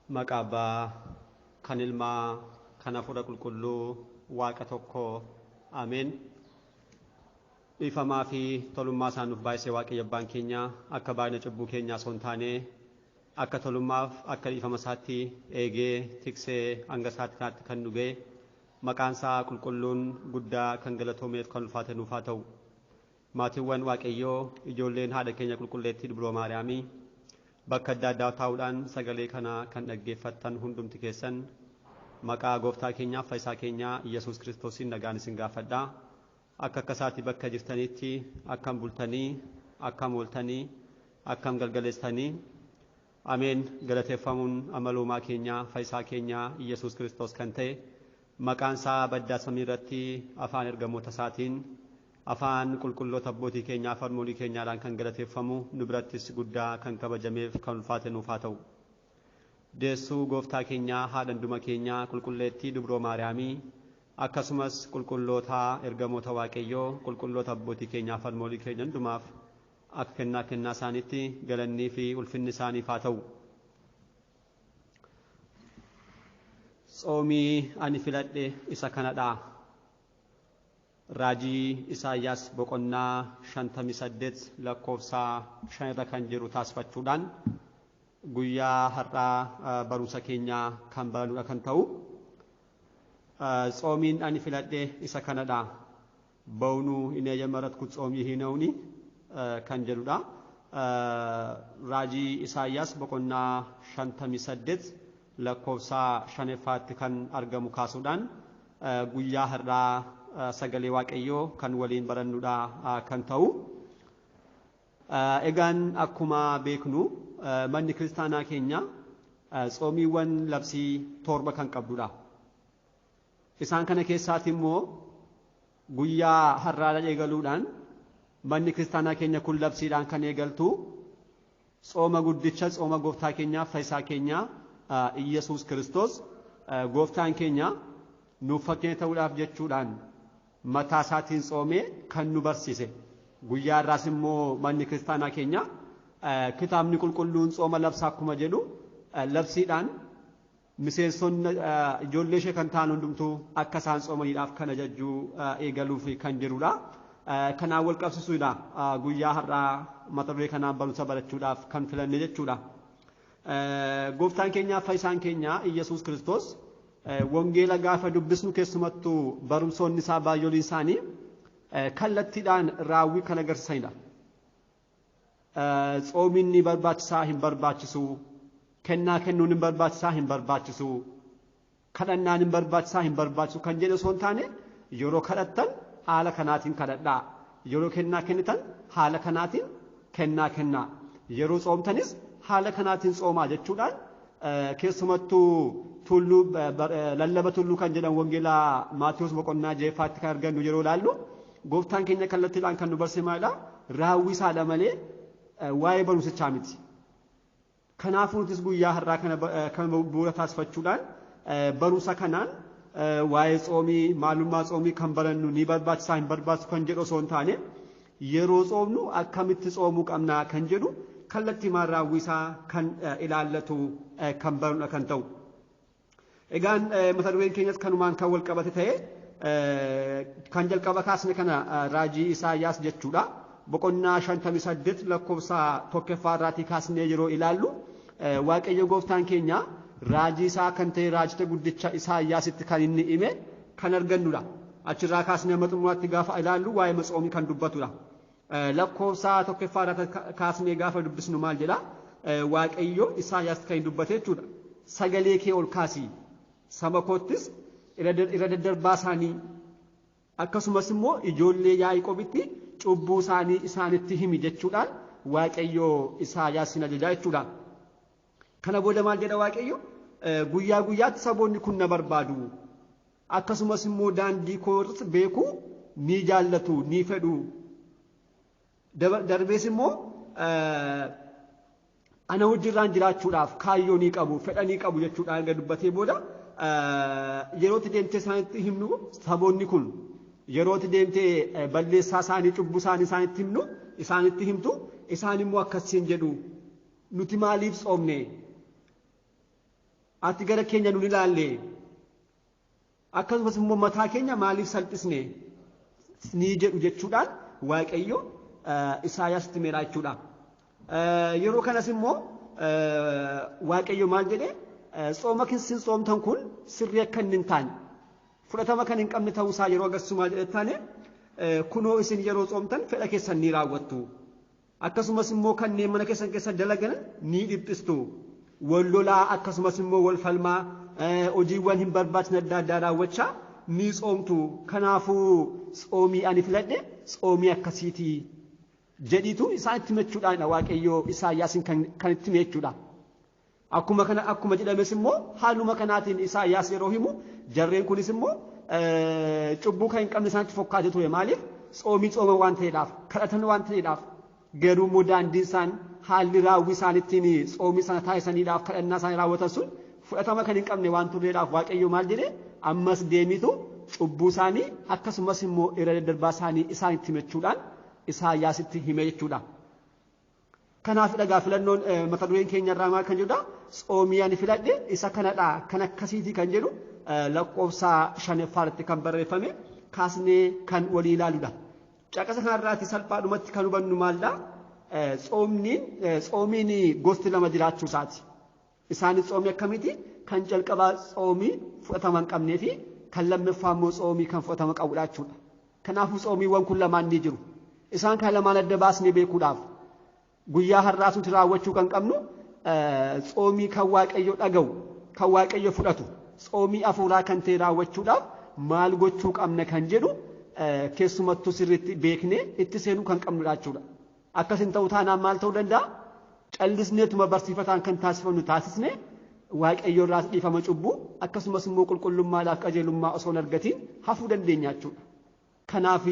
Maqaa Abbaa kan Ilmaa kan Hafuura Qulqulluu Waaqa tokko Ameen. Dhiifamaa fi tolummaa isaan nuuf baay'isee Waaqayyo Abbaan keenya akka baay'ina cubbuu keenyaa osoo hin taane akka tolummaaf akka dhiifama isaatti eegee tiksee hanga isaatti kanaatti kan nu ga'e maqaan isaa qulqulluun guddaa kan galatoomeef kan ulfaate nuuf haa ta'u. Maatiiwwan Waaqayyoo ijoolleen haadha keenya qulqulleettii Dubroo Maariyaamii bakka adda addaa taa'uudhaan sagalee kana kan dhaggeeffattan hundumti keessan maqaa gooftaa keenyaaf fayyisaa keenyaa Iyyasuus Kiristoosiin nagaan isin gaafadha. Akka akkasaatti bakka jirtanitti akkam bultanii, akkam ooltanii, akkam galgaleessitanii. Ameen. Galateeffamuun amaluumaa keenyaa fayyisaa keenyaa Iyyasuus Kiristoos kan ta'e maqaan isaa baddaa samii irratti afaan ergamoota isaatiin afaan qulqulloota abbootii keenyaa fi harmoolii keenyaadhaan kan galateeffamu nu birattis guddaa kan kabajameef kan ulfaate nuuf haa ta'u. Deessuu gooftaa keenyaa haadha hunduma keenyaa qulqulleettii Dubroo Maariyaamii akkasumas qulqulloota ergamoota Waaqayyoo qulqulloota abbootii keenyaa fi harmoolii keenya hundumaaf akka kennaa kennaa isaaniitti galannii fi ulfinni isaaniif haa ta'u. Tsoomii ani filadhe isa kanadha. Raajii Isaayyaas boqonnaa 58 lakkoofsa 5 irra kan jiru taasifachuudhaan guyyaa har'aa barumsa keenya kan baranudha kan ta'u. Tsoomiin ani filadhe isa kanadha. Ba'unuu hin eeyyamaratku tsoomii hin hawni kan jedhudha. Raajii Isaayyaas boqonnaa 58 lakkoofsa 5ffaatti kan argamu kaasuudhaan guyyaa har'aa sagalee Waaqayyoo kan waliin barannudha kan ta'u. Egaan akkuma beeknu manni kiristaanaa keenya tsoomiiwwan labsii 7 kan qabdudha. Isaan kana keessaati immoo guyyaa har'aa eegaluudhaan manni kiristaanaa keenya kun labsiidhaan kan eegaltu tsooma guddicha tsooma gooftaa keenyaa fayyisaa keenyaa Iyyasuus Kiristoos gooftaan keenya nuuf fakkeenya ta'uudhaaf jechuudhaan mataa isaatiin tsoomee kan nu barsiise. Guyyaa har'aas immoo manni kiristaanaa keenya kitaabni qulqulluun tsooma labsaa akkuma jedhu labsiidhaan miseensonni ijoollee ishee kan ta'an hundumtuu akka isaan tsoomaniidhaaf kan ajajjuu eegaluuf kan jirudha. Kanaan wal qabsiisuudha guyyaa har'aa mata duree kanaan barumsa barachuudhaaf kan filanne jechuudha. Gooftaan keenyaa fayyisaan keenya Iyyasuus Kiristoos wangeela gaafa dubbisnu keessumattuu barumsoonni isaa baay'ooliin isaanii kallattiidhaan raawwii kan agarsiisanidha. Tsoomiin ni barbaachisaa hin barbaachisu, kennaa kennuun hin barbaachisaa hin barbaachisu, kadhannaan hin barbaachisaa hin barbaachisu kan jedhu osoo hin taane yeroo kadhattan haala kanaatiin kadhadhaa, yeroo kennaa kennitan haala kanaatiin kennaa kennaa, yeroo tsoomtanis haala kanaatiin tsoomaa jechuudhaan keessumattuu tulluu lallaba tulluu kan jedhan wangeelaa Maatiyuus boqonnaa 6ffaatti kan argannu yeroo ilaallu gooftaan keenya kallattiidhaan kan nu barsiise maalidha? Raawwii isaadha malee waa'ee barumsichaa miti. Kanaafuu nutis guyyaa har'aa kana kan bu'uura taasifachuudhaan barumsa kanaan waa'ee tsoomii maalummaa tsoomii kan barannu ni barbaachisaa hin barbaachisu kan jedhu osoo hin taane yeroo tsoomnu akkamitti tsoomuu qabnaa kan jedhu kallattii maal raawwii isaa kan ilaallatu kan barannudha kan ta'u. Egaan mata dureen keenyas kanumaan kan wal qabate ta'e kan jalqaba kaasne kana raajii Isaayyaas jechuudha. Boqonnaa 58 lakkoofsa 1ffaa irraatii kaasnee yeroo ilaallu Waaqayyo gooftaan keenya raajii isaa kan ta'e raajicha guddicha Isaayyaasitti kan inni hime kan argannudha. Achirraa kaasnee amma xumuraatti gaafa ilaallu waa'ee matsoomii kan dubbatudha. Lakkoofsa 1ffaa irraa kaasnee gaafa dubbisnu maal jedha? Waaqayyo Isaayyaasitti kan inni dubbate jechuudha. Sagalee kee ol kaasii saba koottis irra daddarbaa isaanii akkasumas immoo ijoollee Yaaqoobitti cubbuu isaanii isaanitti himi jechuudhaan Waaqayyo Isaayaasin ajajaa jechuudha. Kana booda maal jedha Waaqayyo? Guyyaa guyyaatti saboonni kun na barbaadu. Akkasumas immoo daandii koo beekuu ni jaallatu, ni fedhu. Darbees immoo ana wajjirraan jiraachuudhaaf kaayyoo ni qabu, fedha ni qabu jechuudhaan erga dubbatee booda yerootti deemtee isaanitti himnu saboonni kun yerootti deemtee balleessaa isaanii cubbuu isaanii isaanitti himnu isaanitti himtu isaan immoo akkasiin jedhu nuti maaliif tsoomne? Ati gara keenya nun ilaalle, akkasumas immoo mataa keenya maaliif salphisne ni jedhu jechuudhaan Waaqayyo Isaayyaasitti himeera jechuudha. Yeroo kanas immoo Waaqayyo maal jedhe? Tsooma isin tsoomtan kun sirrii akka inni hin taane, fudhatama kan hin qabne ta'uusaa yeroo agarsiisu maal jedhe taane? Kunoo, isin yeroo tsoomtan fedha keessan ni raawwattu. Akkasumas immoo kanneen mana keessan keessa dalagan ni dhiphistu. Wal lolaa, akkasumas immoo wal falmaa, hojiiwwan hin barbaachisne adda addaa raawwachaa ni tsoomtu. Kanaafuu tsoomii ani filadhe tsoomii akkasiiti jedhiitu isaan itti himachuudhaanidha Waaqayyoo Isaayyaasiin kan itti hime jechuudha. Akkuma kana, akkuma jedhames immoo haaluma kanaatiin Isaayyaas yeroo himu, jarreen kunis immoo cubbuu kan hin qabne isaanitti fokkaatee ture. Maaliif? Tsoomii tsooman waan ta'eedhaaf, kadhatan waan ta'eedhaaf. Garuu immoo daandiin isaan, haalli raawwii isaan ittiin tsoomii sana taasisaniidhaaf kadhannaa isaanii raawwatan sun fudhatama kan hin qabne waan turreedhaaf, Waaqayyo maal jedhee? Ammas deemitu cubbuu isaanii akkasumas immoo irra daddarbaa isaanii isaanitti himachuudhaan Isaayyaasitti hime jechuudha. Kanaaf dhagaa filannoon mata dureen keenya irraa maal kan jedhudha? Tsoomii ani filadhe isa kanadha, kan akkasiiti kan jedhu lakkoofsa shanaffaa irratti kan barreeffame kaasnee kan walii ilaaludha. Caqasa kanarraati salphaadhumatti kan hubannu maalidha? Tsoomniin tsoomiin gosti lama jiraachuu isaati. Isaanis tsoomii akkamiiti? Kan jalqabaa tsoomii fudhatama hin qabnee fi kan lammaffaa immoo tsoomii kan fudhatama qabudha jechuudha. Kanaafuu tsoomiiwwan kun lamaan ni jiru. Isaan kana lamaan adda baasnee beekuudhaaf guyyaa har'aas nuti raawwachuu kan qabnu tsoomii kan Waaqayyo dhaga'u, kan Waaqayyo fudhatu, tsoomii hafuuraa kan ta'e raawwachuudhaaf maal gochuu qabna kan jedhu keessumattuu sirriitti beeknee itti seenuu kan qabnudha jechuudha. Akkas hin ta'u taanaan maal ta'uu danda'a? Callisneetuma barsiifataan kan taasifamnu taasisnee Waaqayyo irraas dhiifama cubbuu akkasumas immoo qulqullummaadhaaf qajeelummaa osoo hin argatiin hafuu dandeenya jechuudha. Kanaaf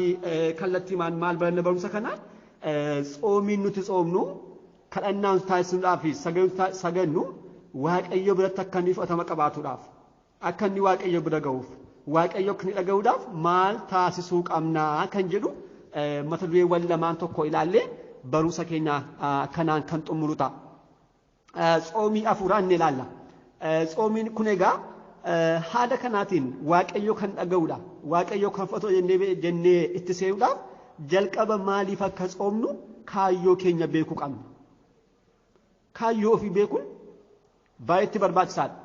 kallattiimaan maal baranna barumsa kanaan? Tsoomiin nuti tsoomnu, kadhannaan nuti taasisnuudhaa fi sagannu Waaqayyo biratti akka inni fudhatama qabaatuudhaaf, akka inni Waaqayyo bira ga'uuf, Waaqayyo akka inni dhaga'uudhaaf maal taasisuu qabnaa kan jedhu mata dureewwan lamaan tokko ilaallee barumsa keenya kanaan kan xumuru ta'a. Tsoomii hafuuraa inni ilaalla. Tsoomiin kun egaa haala kanaatiin Waaqayyo kan dhaga'uudha. Waaqayyo kan fudhatu jennee itti seenuudhaaf jalqaba maaliif akka tsoomnu kaayyoo keenya beekuu qabna. Kaayyoo ofii beekuun baay'eetti barbaachisaadha.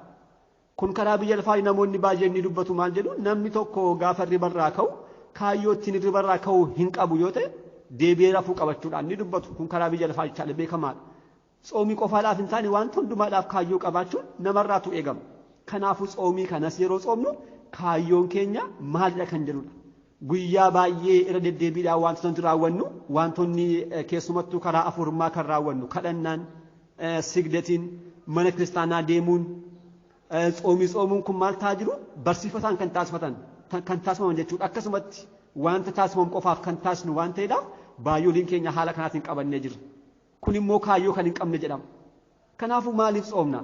Kun karaa biyya lafaa namoonni baay'een ni dubbatu. Maal jedhu? Namni tokko gaafa hirribarraa ka'u kaayyoo ittiin hirribarraa ka'u hin qabu yoo ta'e deebi'ee rafuu qabachuudhaan ni dubbatu. Kun karaa biyya lafaa jechaadha, beekamaadha. Tsoomii qofaadhaaf hin taane, wanta hundumaadhaaf kaayyoo qabaachuun namarraatu eegama. Kanaafuu tsoomii kanas yeroo tsoomnu kaayyoon keenya maalidha kan jedhudha. Guyyaa baay'ee irra deddeebiidhaan wantoota nuti raawwannu, wantoonni keessumattuu karaa afurummaa kan raawwannu, kadhannaan, sigdatiin, mana kiristaanaa deemuun, tsoomii tsoomuun kun maal ta'aa jiru? Barsiifataan kan taasifatan kan taasifaman jechuudha. Akkasumatti wanta taasifamu qofaaf kan taasisnu waan ta'eedhaaf baay'ooliin keenya haala kanaatiin qabannee jirra. Kun immoo kaayyoo kan hin qabne jedhama. Kanaafuu maaliif tsoomna?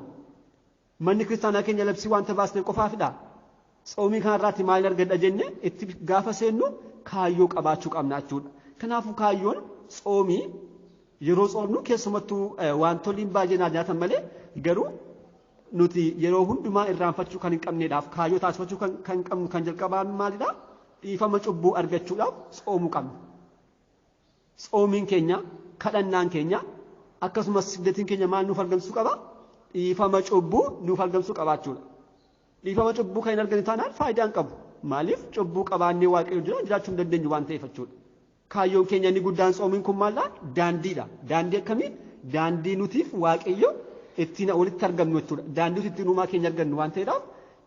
Manni kiristaanaa keenya labsii wanta baasne qofaafidha? Tsoomii kanarraatti maal argadha jenne itti gaafa seennu kaayyoo qabaachuu qabna jechuudha. Kanaafuu kaayyoon tsoomii yeroo tsoomnu keessumattuu wantoliin baay'ee naa nyaatan malee, garuu nuti yeroo hundumaa irraanfachuu kan hin qabneedhaaf kaayyoo taasifachuu kan qabnu kan jalqabaa maalidha? Dhiifama cubbuu argachuudhaaf tsoomuu qabna. Tsoomiin keenya, kadhannaan keenya, akkasumas sigdatiin keenya maal nuuf argamsiisuu qaba? Dhiifama cubbuu nuuf argamsiisuu qabaachuudha. Dhiifama cubbuu kan hin arganne taanaan faayidaa hin qabu. Maaliif? Cubbuu qabaannee Waaqayyo jira jiraachuu hin dandeenyu waan ta'eef jechuudha. Kaayyoon keenya inni guddaan tsoomiin kun maalidha? Daandiidha. Daandii akkamii? Daandii nutiif Waaqayyo ittiin walitti argamnu jechuudha. Daandii nuti ittiin uumaa keenya argannu waan ta'eedhaaf,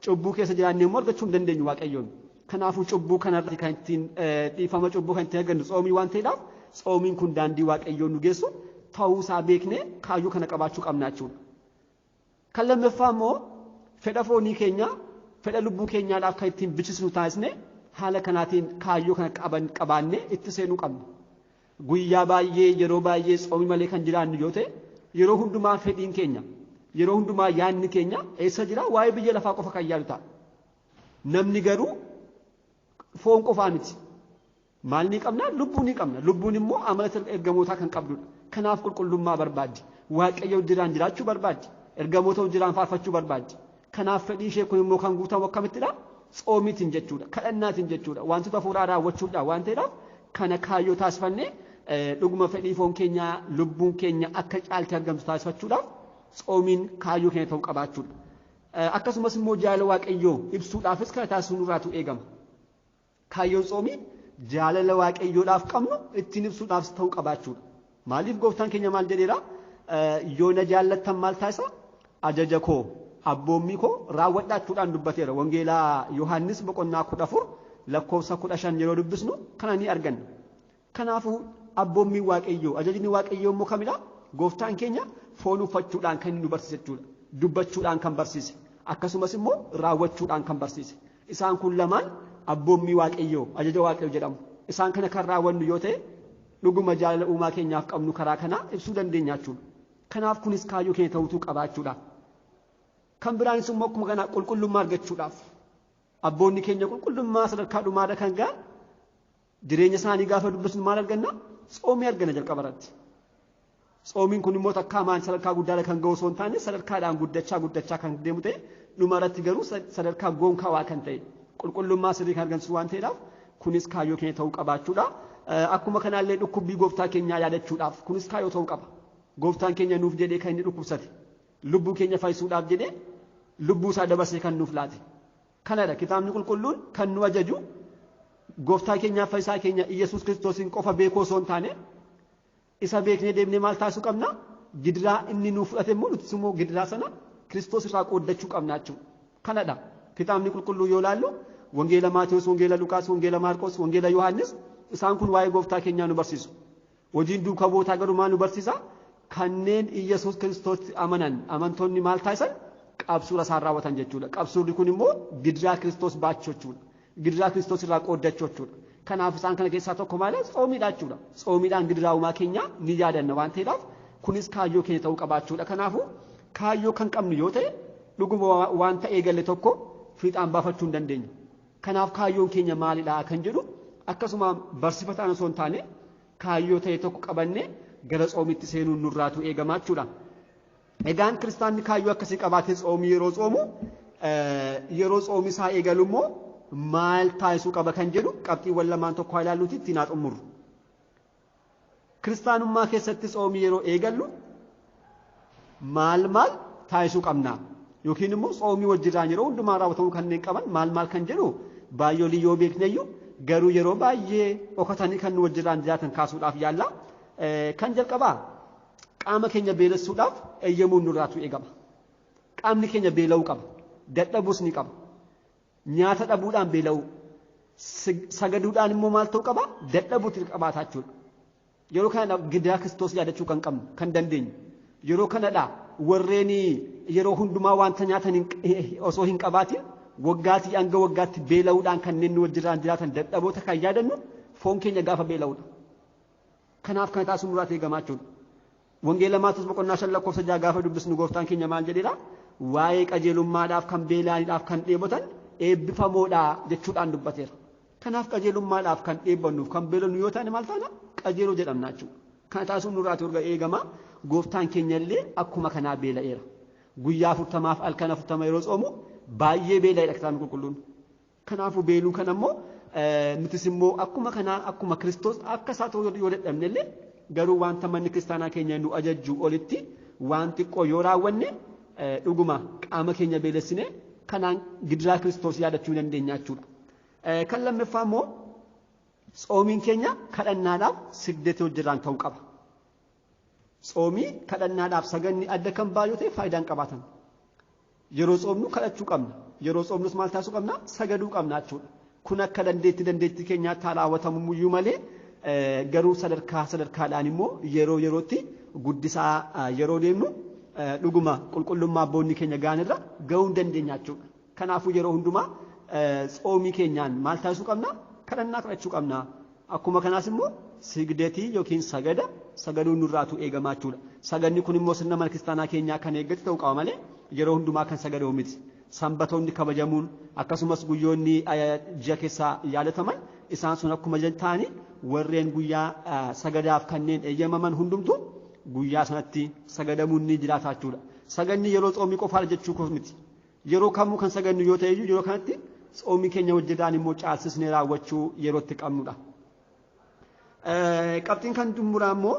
cubbuu keessa jiraannee immoo argachuu hin dandeenyu Waaqayyoon. Kanaafuu cubbuu kanarratti kan ittiin dhiifama cubbuu kan ittiin argannu tsoomii waan ta'eedhaaf, tsoomiin kun daandii Waaqayyoon nu geessu ta'uu isaa beeknee kaayyoo kana qabaachuu qabna jechuudha. Kan lammaffaa immoo fedha foonii keenya, fedha lubbuu keenyaadhaaf kan ittiin bichisnu taasisnee haala kanaatiin kaayyoo kana qabaannee itti seenuu qabna. Guyyaa baay'ee, yeroo baay'ee tsoomii malee kan jiraannu yoo ta'e, yeroo hundumaa fedhiin keenya, yeroo hundumaa yaadni keenya eessa jira? Waa'ee biyya lafaa qofa kan yaadu ta'a. Namni garuu foon qofaa miti. Maal ni qabna? Lubbuu ni qabna. Lubbuun immoo amala ergamootaa kan qabdudha. Kanaaf qulqullummaa barbaaddi. Waaqayyo jiraan jiraachuu barbaaddi. Ergamoota jiraan faarfachuu barbaaddi. Kanaaf fedhii ishee kun immoo kan guutamu akkamittidha? Tsoomiitiin jechuudha. Kadhannaatiin jechuudha. Wantoota hafuuraa raawwachuudha waan ta'eedhaaf kana kaayyoo taasifannee dhuguma fedhii foon keenyaa lubbuun keenya akka caalti argamtu taasifachuudhaaf tsoomiin kaayyoo keenya ta'uu qabaachuudha. Akkasumas immoo jaalala Waaqayyoo ibsuudhaafis kana taasisuun nurraatu eegama. Kaayyoon tsoomii jaalala Waaqayyoodhaaf qabnu ittiin ibsuudhaafis ta'uu qabaachuudha. Maaliif gooftaan keenya maal jedheera? Yoo na jaallattan maal taasisa? Ajaja koo abboommii koo raawwadhaachuudhaan dubbateera. Wangeelaa Yohaannis boqonnaa 14 lakkoofsa 15 yeroo dubbisnu kana ni arganna. Kanaafuu abboommii Waaqayyoo ajajni Waaqayyoo immoo kamidha? Gooftaan keenya foon uffachuudhaan kan nu barsiise jechuudha. Dubbachuudhaan kan barsiise. Akkasumas immoo raawwachuudhaan kan barsiise. Isaan kun lamaan abboommii Waaqayyoo ajaja Waaqayyoo jedhamu. Isaan kana kan raawwannu yoo ta'e dhuguma jaalala uumaa keenyaaf qabnu karaa kanaa ibsuu dandeenya jechuudha. Kanaaf kunis kaayyoo keenya ta'uutu qabaachuudha. Kan biraanis immoo akkuma kana qulqullummaa argachuudhaaf abboonni keenya qulqullummaa sadarkaa dhumaarra kan ga'an jireenya isaanii gaafa dubbisnu maal arganna? Tsoomii arganna jalqaba irratti. Tsoomiin kun immoo takkaa maan sadarkaa guddaarra kan ga'u osoo hin taane sadarkaadhaan guddachaa guddachaa kan deemu ta'e dhuma irratti garuu sadarkaa gonkaawaa kan ta'e qulqullummaa sirrii kan argamsiisu waan ta'eedhaaf kunis kaayyoo keenya ta'uu qabaachuudha. Akkuma kanaallee dhukkubbii gooftaa keenyaa yaadachuudhaaf kunis kaayyoo ta'uu qaba. Gooftaan keenya nuuf jedhee kan inni dhukkubsate lubbuu keenya fayyisuudhaaf jedhee lubbuu isaa dabarsee kan nuuf laate. Kanadha kitaabni qulqulluun kan nu ajaju gooftaa keenyaaf fayyisaa keenya Iyyasuus Kiristoosiin qofa beekuu osoo hin taane isa beeknee deemnee maal taasisuu qabna? Gidiraa inni nuuf fudhate immoo nutis immoo gidiraa sana Kiristoos irraa qooddachuu qabna jechuudha. Kanadha kitaabni qulqulluu yoo ilaallu Wangeela Maatewos, Wangeela Luqaas, Wangeela Maarqos, Wangeela Yohaannis isaan kun waa'ee gooftaa keenyaa nu barsiisu. Hojiin duuka bu'ootaa garuu maal nu barsiisa? Kanneen Iyyasuus Kiristoositti amanan amantoonni maal taasisan? Qabsuura isaan raawwatan jechuudha. Qabsuurri kun immoo gidiraa Kiristoos baachuu jechuudha. Gidiraa Kiristoos irraa qooddachuu jechuudha. Kanaaf isaan kana keessaa tokko maali? Tsoomiidha jechuudha. Tsoomiidhaan gidiraa uumaa keenya ni yaadanna waan ta'eedhaaf kunis kaayyoo keenya ta'uu qabaachuudha. Kanaafuu kaayyoo kan qabnu yoo ta'e dhuguma waan ta'ee galle tokko fiixaan baafachuu hin dandeenyu. Kanaaf kaayyoon keenya maalidha kan jedhu akkasuma barsiifataan osoo hin taane kaayyoo ta'e tokko qabannee gara tsoomitti seenuun nurraatu eegama jechuudha. Egaan kiristaanni kaayyoo akkasii qabaatee tsoomii yeroo tsoomu yeroo tsoomii isaa eegalu immoo maal taasisuu qaba kan jedhu qabxiiwwan lamaan tokko haa ilaalluuti ittiin haa xumurru. Kiristaanummaa keessatti tsoomii yeroo eegallu maal maal taasisuu qabna? Yookiin immoo tsoomii wajjirraan yeroo hundumaa raawwatamuu kanneen qaban maal maal kan jedhu baay'oolii yoo beekneyyuu garuu yeroo baay'ee dhokatanii kan nu wajjirraan jiraatan kaasuudhaaf yaalla. Kan jalqabaa qaama keenya beelessuudhaaf eeyyamuun nurraatu eegama. Qaamni keenya beela'uu qaba. Dadhabuus ni qaba. Nyaata dhabuudhaan beela'uu. Sagaduudhaan immoo maal ta'uu qaba? Dadhabuutti qabaata jechuudha. Yeroo kanadha gidiraa Kiristoos yaadachuu kan qabnu kan dandeenyu. Yeroo kanadha warreen yeroo hundumaa wanta nyaatan osoo hin qabaatin waggaatii hanga waggaatti beela'uudhaan kanneen nu wajjirraan jiraatan dadhaboota kan yaadannu foon keenya gaafa beela'uudha. Kanaaf kana taasisuun nurraa eegama jechuudha. Wangeela Maatewos boqonnaa 5 lakkoofsa 6 gaafa dubbisnu gooftaan keenya maal jedheera? Waa'ee qajeelummaadhaaf kan beela'aniidhaaf kan dheebotan eebbifamoodha jechuudhaan dubbateera. Kanaaf qajeelummaadhaaf kan dheebonnuuf kan beelonnu yoo taane maal taana? Qajeeloo jedhamna jechuudha. Kana taasisuun nurraa eegama. Gooftaan keenya illee akkuma kanaa beela'eera. Guyyaa 40 halkan 40 yeroo tsoomu baay'ee beela'eedha kitaabni qulqulluun. Kanaafuu beeluu kana immoo nutis immoo akkuma kanaa akkuma Kiristoos akka isaa ta'uu yoo dadhabne illee garuu wanta manni kiristaanaa keenya nu ajajju olitti waan xiqqoo yoo raawwanne dhuguma qaama keenya beelessine kanaan gidiraa Kiristoos yaadachuu dandeenya jechuudha. Kan lammaffaa immoo tsoomiin keenya kadhannaadhaaf sigdetee hojjetaan ta'uu qaba. Tsoomii kadhannaadhaaf saganni adda kan baay'oo ta'e faayidaan qabaatan. Yeroo tsoomnu kadhachuu qabna. Yeroo tsoomnus maal taasisuu qabna? Sagaduu qabna jechuudha. Kun akka dandeettii keenyaatti raawwatamu iyyuu malee garuu sadarkaa sadarkaadhaan immoo yeroo yerootti guddisaa yeroo deemnu dhuguma qulqullummaa abboonni keenya ga'anirra ga'uu hin dandeenya jechuudha. Kanaafuu yeroo hundumaa tsoomii keenyaan maal taasisuu qabna? Kadhannaa kadhachuu qabna. Akkuma kanaas immoo sigdeetii yookiin sagada sagaduun nurraatu eegamaa jechuudha. Saganni kun immoo sirna mana kiristaanaa keenyaa kan eeggate ta'uu qaba malee yeroo hundumaa kan sagadamu miti. Sanbatoonni kabajamuun akkasumas guyyoonni ji'a keessaa yaadataman isaan sun akkuma ta'anii warreen guyyaa sagadaaf kanneen eeyyamaman hundumtu guyyaa sanatti sagadamuun ni jiraata jechuudha. Saganni yeroo tsoomii qofaadha jechuu koo miti. Yeroo kamuu kan sagannu yoo ta'e yeroo kanatti tsoomii keenya wajjiraan immoo caalsisnee raawwachuu yeroo itti qabnudha. Qabxiin kan xumuraa immoo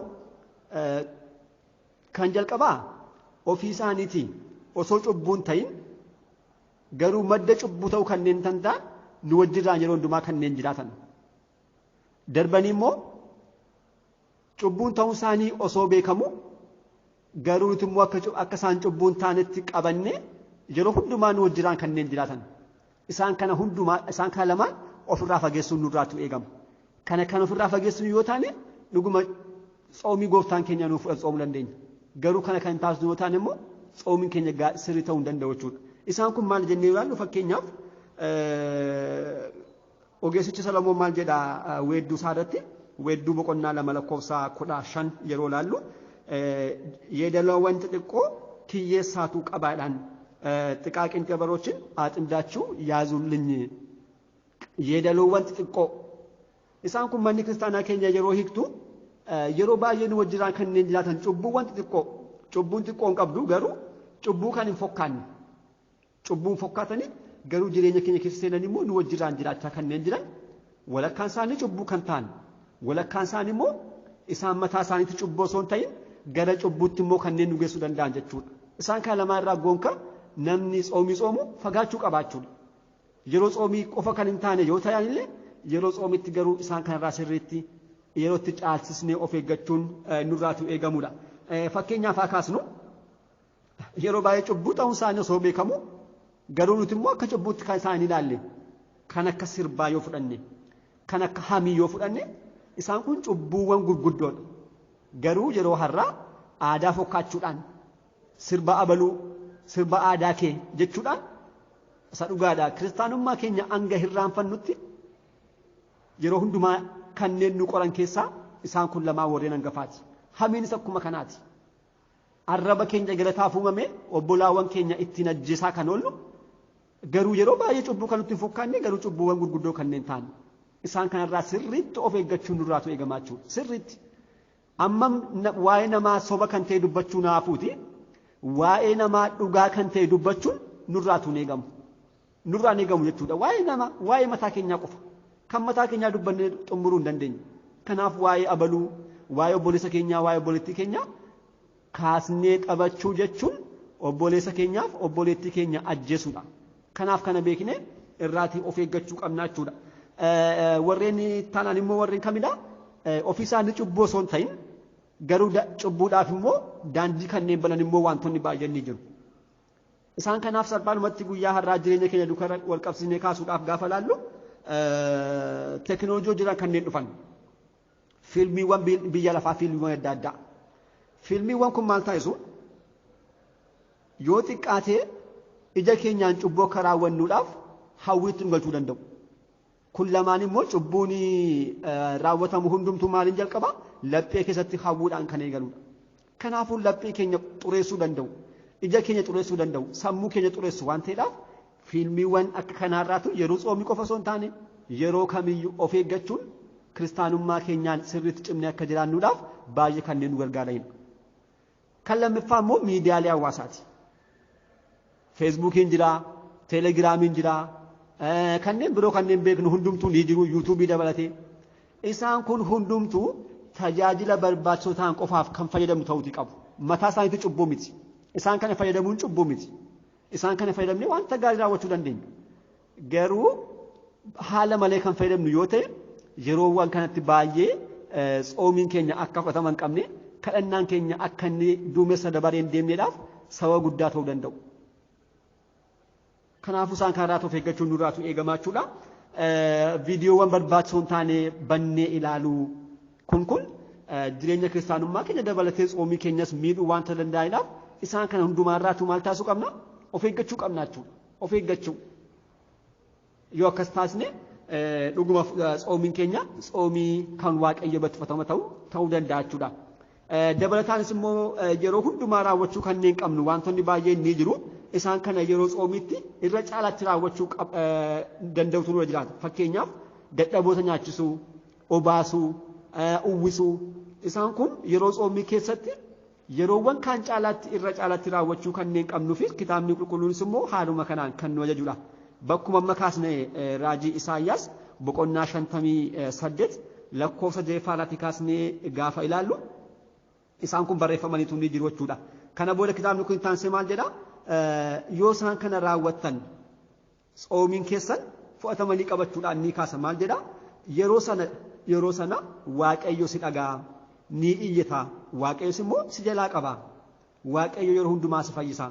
kan jalqabaa ofii isaaniitiin osoo cubbuun ta'in garuu madda cubbuu ta'uu kanneen ta'an nu wajjiraan yeroo hundumaa kanneen jiraatan. Darbanii immoo cubbuun ta'uu isaanii osoo beekamu garuu nuti immoo akka isaan cubbuun taanetti qabanne yeroo hundumaa nu wajjiraan kanneen jiraatan. Isaan kana hundumaa isaan kana lamaan ofirraa fageessuun nurraatu eegama. Kana kan ofirraa fageessuun yoo taane dhuguma tsoomii gooftaan keenya nuuf fudhatu tsoomuu dandeenya. Garuu kana kan taasisnu yoo taane immoo tsoomiin keenya sirrii ta'uu hin danda'u jechuudha. Isaan kun maal jennee ilaallu fakkeenyaaf ogeessichi Salomoon maal jedha weedduu isaa irratti weedduu boqonnaa 2 lakkoofsa 15 yeroo ilaallu yeedaloowwan xixiqqoo kiyyeessaatuu qabaadhaan ጥቃቅን ቀበሮችን አጥምዳችሁ ያዙልኝ yeedaloowwan xixiqqoo isaan kun manni kiristaanaa keenya yeroo hiiktu yeroo baay'ee nu wajjiraan kanneen jiraatan cubbuuwwan xixiqqoo cubbuun xiqqoo hin qabdu garuu cubbuu kan hin fokkaanne cubbuun fokkaatanii garuu jireenya keenya keessa seenan immoo nu wajjiraan jiraachaa kanneen jiran walakkaan isaanii cubbuu kan ta'an walakkaan isaanii immoo isaan mataa isaaniitti cubbuu osoo hin ta'in gara cubbuutti immoo kanneen nu geessuu danda'an jechuudha. Isaan kana lamaan irraa gonka namni tsoomii tsoomu fagaachuu qabaachuudha. Yeroo tsoomii qofa kan hin taane yoo ta'an illee yeroo tsoomitti garuu isaan kanarraa sirriitti yeroo itti caalsisnee of eeggachuun nurraatu eegamudha. Fakkeenyaaf haa kaasnu yeroo baay'ee cubbuu ta'uun isaanii osoo beekamu garuu nuti immoo akka cubbuutti kan isaan ilaalle kan akka sirbaa yoo fudhanne kan akka hamii yoo fudhanne isaan kun cubbuuwwan gurguddoodha. Garuu yeroo har'aa aadaa fokkaachuudhaan sirba abaluu sirba aadaa kee jechuudhaan isa dhugaadha. Kiristaanummaa keenya hanga hirraanfannutti yeroo hundumaa kanneen nu qoran keessaa isaan kun lamaan warreen hangafaati. Hamiinis akkuma kanaati. Arraba keenya galataaf uumame obbolaawwan keenya ittiin ajjeesaa kan oollu garuu yeroo baay'ee cubbuu kan nutti hin fokkaanne garuu cubbuuwwan gurguddoo kanneen ta'an isaan kanarraa sirriitti of eeggachuun nurraatu eegamaa jechuudha. Sirriitti amma waa'ee namaa soba kan ta'e dubbachuu naafuuti. Waa'ee namaa dhugaa kan ta'e dubbachuun nurraatu hin eegamu. Nurraan eegamu jechuudha. Waa'ee namaa waa'ee mataa keenyaa qofa. Kan mataa keenyaa dubbannee xumuruu hin dandeenye. Kanaaf waa'ee abaluu, waa'ee obboleessa keenyaa, waa'ee obboleettii keenyaa kaasnee taphachuu jechuun obboleessa keenyaaf obboleettii keenya ajjeesuudha. Kanaaf kana beeknee irraatii of eeggachuu qabna jechuudha. Warreen taanaan immoo warreen kamidha? Ofii isaanii cubbuu osoo hin ta'in garuu cubbuudhaaf immoo daandii kanneen banan immoo wantoonni baay'een ni jiru. Isaan kanaaf salphaadhumatti guyyaa har'aa jireenya keenya duukaa wal qabsiisnee kaasuudhaaf gaafa laallu teekinooloojii jiran kanneen dhufan fiilmiiwwan biyya lafaa fiilmiiwwan adda addaa. Fiilmiiwwan kun maal taasisu? Yoo xiqqaatee ija keenyaan cubbuu akka raawwannuudhaaf hawwiitti nu galchuu danda'u. Kun lamaan immoo cubbuun raawwatamu hundumtuu maaliin jalqaba? Laphee keessatti hawwuudhaan kan eegaludha. Kanaafuu laphee keenya xureessuu danda'u, ija keenya xureessuu danda'u, sammuu keenya xureessu waan ta'eedhaaf fiilmiiwwan akka kanaarraatu yeroo tsoomii qofa osoo hin taane yeroo kamiyyuu of eeggachuun kiristaanummaa keenyaan sirriitti cimnee akka jiraannuudhaaf baay'ee kanneen nu gargaaranidha. Kan lammaffaa immoo miidiyaalee hawaasaati. Feesbuukiin jira, Teelegiraamiin jira, kanneen biroo kanneen beeknu hundumtuu ni jiru, yuutuubii dabalatee. Isaan kun hundumtuu tajaajila barbaachisoo ta'an qofaaf kan fayyadamnu ta'uutii qabu. Mataa isaaniitti cubbuu miti. Isaan kana fayyadamuun cubbuu miti. Isaan kana fayyadamnee wanta gaarii raawwachuu dandeenya. Garuu haala malee kan fayyadamnu yoo ta'e yeroowwan kanatti baay'ee tsoomiin keenya akka fudhatama hin qabne kadhannaan keenya akka inni duumessa dabaree hin deemneedhaaf sababa guddaa ta'uu danda'u. Kanaafuu isaan kanarraa of eeggachuun nurraatu eegamaa jechuudha. Viidiyoowwan barbaachisoo hin taane bannee ilaaluu kun jireenya kiristaanummaa keenya dabalatee tsoomii keenyas miidhuu waanta danda'aniidhaaf isaan kana hundumaarraatu maal taasisuu qabna? Of eeggachuu qabna jechuudha. Of eeggachuu. Yoo akkas taasisne dhuguma tsoomiin keenya tsoomii kan Waaqayyo biratti fudhatama ta'uu danda'a jechuudha. Dabalataanis immoo yeroo hundumaa raawwachuu kanneen qabnu wantoonni baay'een ni jiru. Isaan kana yeroo tsoomiitti irra caalaatti raawwachuu danda'utu nurra jiraata. Fakkeenyaaf dadhaboota nyaachisuu, obaasuu, uwwisuu isaan kun yeroo tsoomii keessatti Yeroowwan kaan caalaatti irra caalaatti raawwachuu kanneen qabnuufi kitaabni qulqulluunis immoo haaluma kanaan kan nu ajajudha. Bakkuma amma kaasne raajii Isaayyaas boqonnaa 58 lakkoofsa jeeffaarratti kaasnee gaafa ilaallu isaan kun barreeffamaniitu ni jiru jechuudha. Kana booda kitaabni kun taansee maal jedhaa? Yoo isaan kana raawwattan tsoomiin keessan fudhatamanii qabachuudhaan ni kaasa maal jedhaa? Yeroo sana Waaqayyo si dhagaa ni iyyata, Waaqayyos immoo si jalaa qaba. Waaqayyo yeroo hundumaa si fayyisa.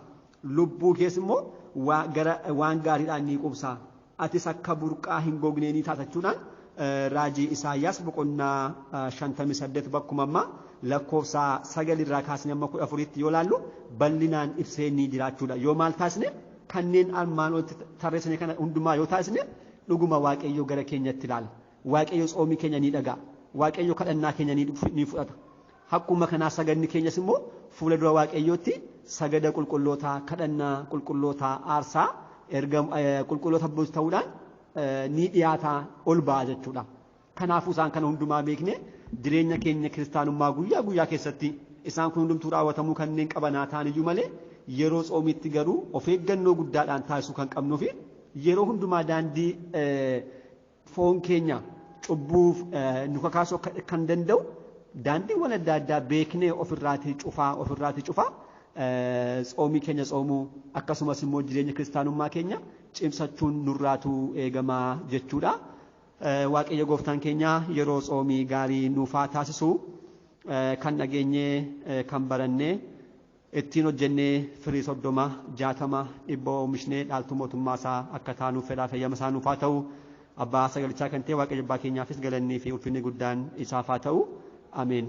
Lubbuu kees immoo gara waan gaariidhaan ni qubsa. Atis akka burqaa hin gognee ni taatachuudhaan raajii Isaayyaas boqonnaa 58 bakkuma ammaa lakkoofsa 9 irraa kaasnee amma 14tti yoo laallu bal'inaan ibsee ni jiraachuudha. Yoo maal taasisne kanneen armaan olitti tarreessine kana hundumaa yoo taasisne dhuguma Waaqayyo gara keenyatti ilaala. Waaqayyo tsoomii keenya ni dhaga'a. Waaqayyo kadhannaa keenya ni fudhata. Akkuma kanaa sagadni keenyas immoo fuula dura Waaqayyootti sagada qulqullootaa, kadhannaa qulqullootaa, aarsaa erga qulqulloota ta'uudhaan ni dhiyaataa ol ba'a jechuudha. Kanaafuu isaan kana hundumaa beekne jireenya keenya kiristaanummaa guyyaa guyyaa keessatti isaan kun hundumtuu raawwatamuu kanneen qabanaa ta'an iyyuu malee yeroo tsoomiitti garuu of eeggannoo guddaadhaan taasisuu kan qabnuu fi yeroo hundumaa daandii foon keenya cubbuuf nu kakaasuu kan danda'u daandiiwwan adda addaa beeknee ofirraatii cufaa tsoomii keenya tsoomuu akkasumas immoo jireenya kiristaanummaa keenya cimsachuun nurraatu eegamaa jechuudha. Waaqayyo gooftaan keenya yeroo tsoomii gaarii nuufaa taasisu kan dhageenyee kan barannee ittiin hojjennee firii 30 60 100 oomishnee dhaaltuu mootummaa isaa akka taanuuf fedhaa fayyama isaa nuufaa ta'u. Abbaa sagalichaa kan ta'e Waaqayyo abbaa keenyaafis galannii fi ulfinni guddaan isaaf haa ta'u. Ameen.